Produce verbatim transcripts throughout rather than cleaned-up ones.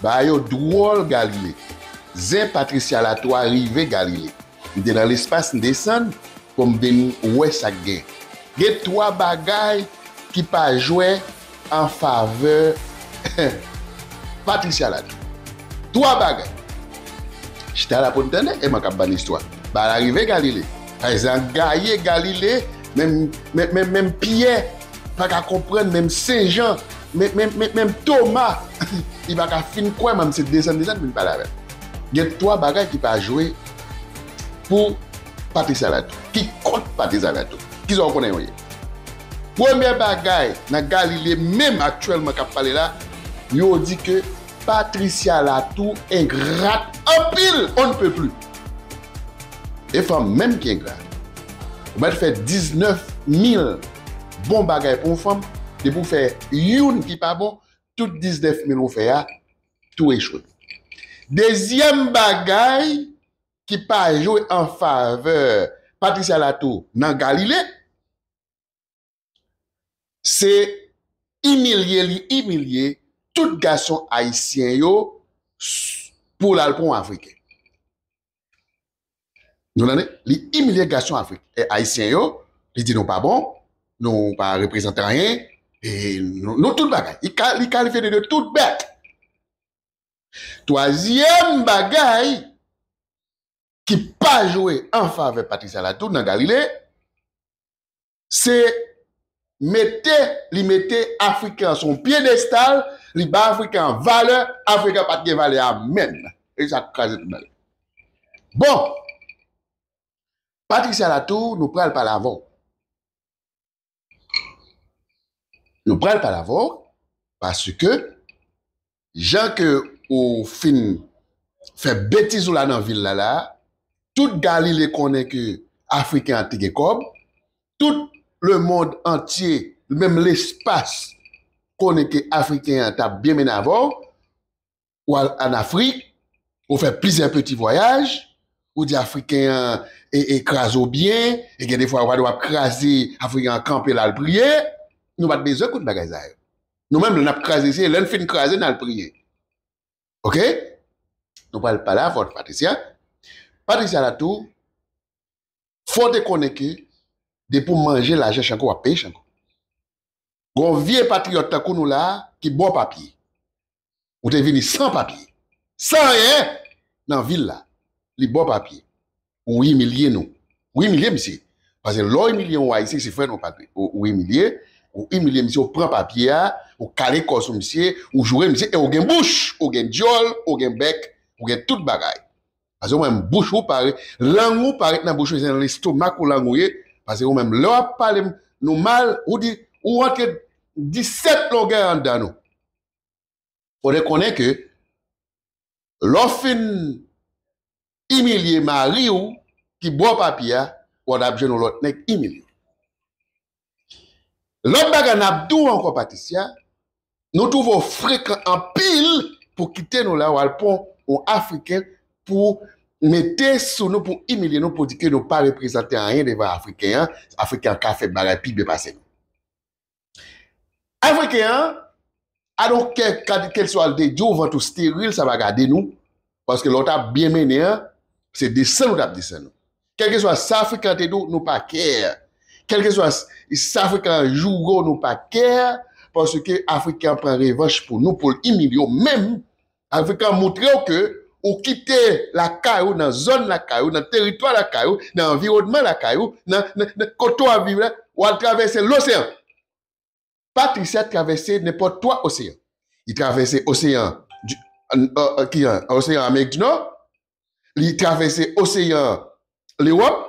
Bagay yo dwòl Galile. Zen Patricia Latour a rive Galile. M te nan lespas, m desann pou m vin wè sa k gen. Gen twa bagay ki pa jwe an favè Patricia Latour. Twa bagay. Chita la pou n tande, e mwen k ap bann istwa. Bagay la rive Galile. Pèzan gaye Galile, menm, menm, menm, menm Pyè pa ka konprann, menm Sen Jan, menm, menm, menm, menm Toma, li pa ka fin kwè, mwen se desann, desann, vin pale avè l. Gen twa bagay ki pa jwe pou Patricia Latour, ki kont Patricia Latour. Kisa w konnen yo ye? Premye bagay, nan Galile menm aktyèlman k ap pale la, yo di ke Patricia Latour engrat anpil, on ne peut plus. E fanm menm ki engra. Ou mèt fè diznèf mil bon bagay pou yon fanm, depi w fè youn ki pa bon, tout diznèf mil ou fè a, tou echwe. Dezyèm bagay ki pa jwe an favè Patricia Latour nan Galile, se imilye li imilye tout gason ayisyen yo s- pou l al pran yon Afriken. Nou tande? Li imilye gason Afrik, e, ayisyen yo, li di nou pa bon, nou pa reprezante anyen, e nou, nou tout bagay. Li ka, li kalifye nou de tout bèt. Twazyèm bagay ki pa jwe an favè Patricia Latour nan Galile, se mete, li mete Afriken an sou yon pyedestal, li ba Afriken an valè, Afriken an pa t gen valè a menm. E sa k kraze tout bagay. Bon, Patricia Latour, nou pral pale avè w. Nou pral pale avè w, paske jan ke ou fin fè betiz ou la nan vil la la, tout Galile konnen ke Afriken an te gen kòb, tout lemonn antye, menm lespas, konnen ke Afriken an t ap byen mennen avè w, ou al ann Afrik, ou fè plizyè peti vwayaj, ou di Afriken an e, e kraze w byen, e gen defwa w ap kraze Afriken an kanpe l al priye, nou pa t bezwen konn bagay sa yo. Nou menm, lè n ap kraze, se lè n fin kraze, n al priye. Oke? Nou pral pale avè w, Patricia. Patricia Latour, fò w te konnen ke depi w manje lajan chanko, w ap peye chanko. Gon vye patriyòt tankou nou la ki ba w papye. Ou te vini san papye. San anyen nan vil la. Li ba w papye. Ou imilye nou. Ou imilye misye. Paske lè w imilye yon Ayisyen, se frè nou, patri-, ou, ou imilye, ou imilye misye, ou pran papye a, ou kale kò sou misye, ou joure misye, e ou gen bouch, ou gen dyòl, ou gen bèk, ou gen tout bagay. Paske ou menm bouch ou pa ret, lang ou pa ret nan bouch ou, se nan lestomak ou lang ou ye. Paske ou menm lè w ap pale m nou mal, ou di, ou rantre disèt longè anndan nou. Fò w te konnen ke lè w fin imilye mari w ki ba w papye a, w ap jwenn yon lòt nèg imilye w. Lòt bagay n ap di w ankò, Patricia, nou twouve w frekan anpil pou kite nou la, w al pran yon Afriken pou mete sou nou, pou imilye nou, pou di ke nou pa reprezante anyen devan Afriken an, Afriken an ka fè bagay pi byen pase nou. Afriken an, I don't care, kèlswa l te di w, vant ou steril, sa pa gade nou. Paske lè w t ap byen mennen an, se desann ou t ap desann nou. Kèlkeswa sa Afriken an te di w, nou pa care. Kèlkeswa s- sa Afriken an joure w, nou pa care. Paske Afriken an pran revanch pou nou, pou l imilye w menm. Afriken an montre w ke ou kite lakay ou, nan zòn lakay ou, nan teritwa lakay ou, nan anviwònman lakay ou, nan, nan, nan kote w ap viv la, w al travèse loseyan. Patricia travèse nenpòt twa oseyan. Li travèse oseyan di, an, an, an, ki an, oseyan Amerik di Nò, li travèse oseyan Lewòp,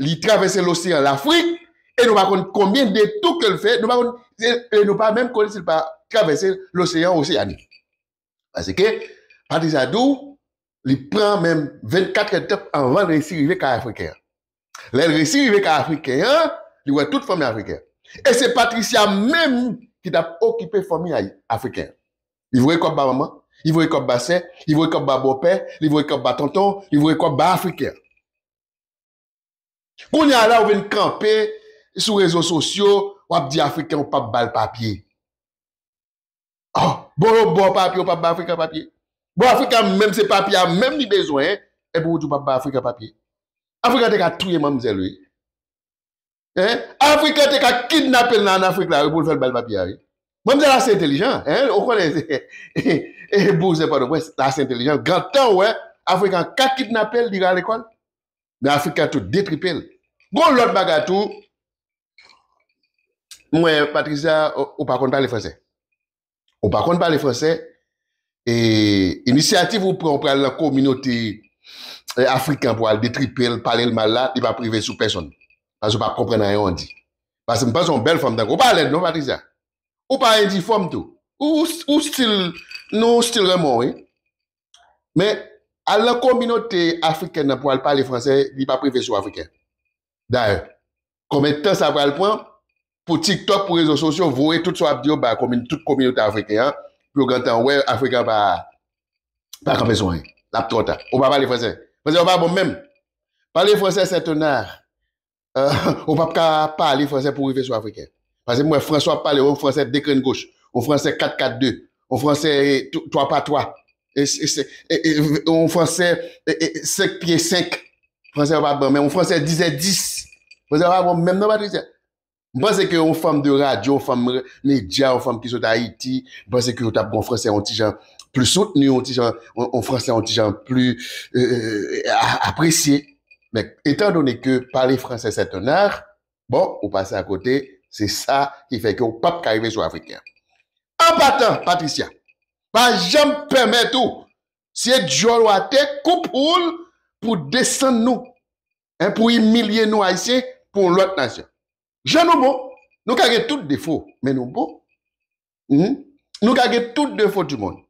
li travèse loseyan Lafrik, e nou pa konn konbyen detou ke l fè, nou pa konn, e, e nou pa menm konnen si l pa travèse loseyan Oseani. Paske Patricia di w, li pran menm vennkat èdtan anvan l resi rive kay Afriken an. Lè l resi rive kay Afriken an, li wè tout fanmi Afriken an. E se Patricia menm ki t ap okipe fanmi Ayi- Afriken an. Li voye kòb ba manman, li voye kòb ba sè, li voye kòb ba bòpè, li voye kòb ba tonton, li voye kòb ba Afriken an. Kounye a la, ou vin kanpe sou rezo sosyo, w ap di Afriken ou p ap ba l papye. Oh, bon, yo ba w papye, ou p ap ba Afriken papye. Bon, Afrika menm se papye a menm li bezwen, epi ou di w p ap bay Afrika papye. Afrika te ka touye manmzèl, wi. Hein? Afrika te ka kidnape l nan Afrik la, wi, pou l fè l ba l papye a, wi. Manmzèl ase entelijan, hein? Ou konnen, e bouzen Pòtoprens, l ase entelijan. Gentan, wè, Afrika ka kidnape l, li rale kò l. Men Afrika tou detripe l. Gon lòt bagay tou, mwen, Patricia, ou, ou pa konn pale fransè. Ou pa konn pale fransè, e inisyativ ou pran, ou pral nan kominote, e, afriken pou al detripe l, pale l mal la, li p ap rive sou pèsonn. Paske ou p ap konprann anyen w di. Paske m panse yon bèl fanm tankou ou pa lèd non, Patricia. Ou pa endifòm tou. Ou, ou stil, nou stil renmen w, wi. Men, al nan kominote afriken nan pou al pale fransè, li p ap rive sou afriken. Dayè, konbyen tan sa pral pran pou TikTok, pou rezo sosyo, voye tout sa w ap di yo ba komin-, tout kominote afriken an, pou yo gentan wè afriken an pa, pa kanpe sou anyen. L ap twò ta. Ou pa pale fransè. Fransè ou pa bon menm. Pale fransè, c'est un art. Euh, ou p ap ka pale fransè pou rive sou afriken. Paske m wè fransè w ap pale, yon fransè de grenn goch, yon fransè kat kat de, yon fransè twa pa twa, e, e, e, e, yon fransè e, e, senk pye senk. Fransè yo pa bon, men yon fransè dis è dis. Fransè yo pa bon menm non, Patricia. M panse ke yon fanm de radyo, yon fanm re-, medya, yon fanm ki sot Ayiti, m panse ke yo t ap gon fransè yon ti jan pli soutni, yon ti jan, yon, yon fransè yon ti jan pli, euh, a-, apresye. Men, etan done ke pale fransè c'est un art, bon, ou pase akote, se sa ki fè ke ou p ap ka rive sou afriken an. An patan, Patricia, pa janm pèmèt ou, se dyòl ou atè, koup ou l pou desann nou, hein, pou imilye nou, Ayisyen, pou yon lòt nasyon. Jan nou bon, nou ka gen tout defo, men nou bon. Mhm. Nou ka gen tout defo du monde.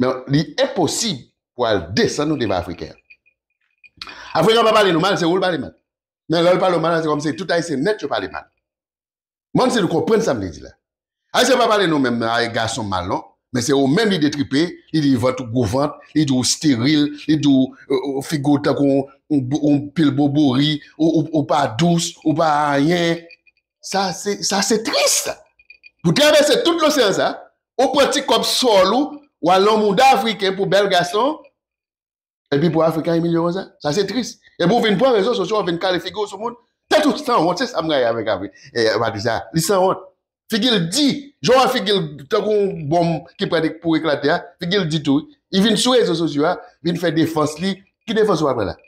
Men li enposib pou al desann nou devan Afriken an. Afriken an pa pale nou mal, se ou l pale mal. Men lè l pale w mal, se kòmsi tout Ayisyen nèt yo pale mal. Mwen si nou konprann sa m vle di la. Ayisyen pa pale nou menm, ay, gason mal non. Men se ou menm li detripe, li di vant ou gwo vant, li di w steril, li di w, euh, euh, figi w tankou yon, yon, yon pil bobori, ou, ou, ou pa dous, ou pa anyen. Sa se, sa se tris. Pou travèse tout loseyan sa, ou pran ti kòb sòl ou, w al nan mouda afriken pou bèl gason, epi pou afriken imilye w konsa. Sa se tris. Epi w vin pran rezo sosyo, w vin kale figi w sou moun. Tèt ou sanwont, se sa m rayi avèk Afri-, eh, Patricia. Li sanwont. Figi l di, jan w wè figi l tankou yon bonm ki prè pou eklate a, figi l di tou. Li vin sou rezo sosyo a, vin fè defans li. Ki defans ou ap pran la?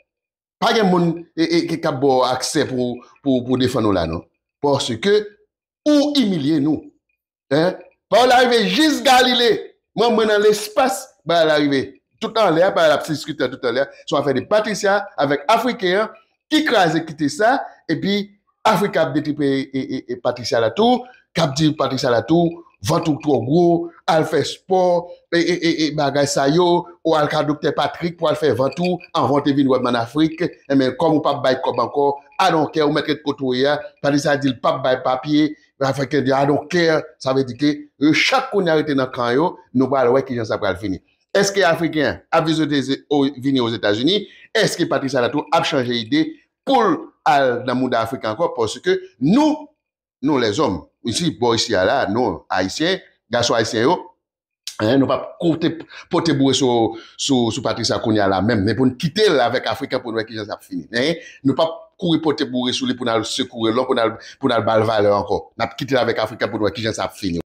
Pa gen moun, e, e, ki, k ap ba w aksè pou, pou, pou defann ou la, non. Paske ou imilye nou. Hein? Pawòl la rive jis Galile. Mwen, mwen nan lespas, bagay la rive. Tout anlè a, bagay la ap diskite tout anlè a. Se yon afè de Patricia avèk Afriken an ki kraze kite sa, epi Afriken ap detripe e, e, e Patricia la tou, k ap di Patricia la tou, vant ou twò gwo, al fè spò, e, e, e, e bagay sa yo, ou al ka Doktè Patrick pou al fè vant ou, anvan w te vin wè m ann Afrik, enben, kòm ou p ap bay kòb ankò, I don't care, ou mèt ret kote w ye a, Patricia di l p ap bay papye, Afriken di, I don't care, sa vle di ke yo chak kounye a rete nan kan yo, nou pral wè kijan sa pral fini. Èske Afriken an ap vizite ze-, o-, vini Ozetazini? Èske Patricia la tou ap chanje ide pou l al nan mouda Afriken ankò? Paske nou, nou lèzòm, isi, bò isi a la, nou, Ayisyen, gason Ayisyen yo, hein, nou p ap koute, pote boure sou, sou, sou Patricia kounye a la menm. Men pou n kite l avèk Afriken pou n wè kijan sa ap fini. Hein? Nou p ap kouri pote boure sou li pou n al sekoure l, pou n al, pou n al ba l valè ankò. N ap kite l avèk Afriken pou n wè kijan sa ap fini.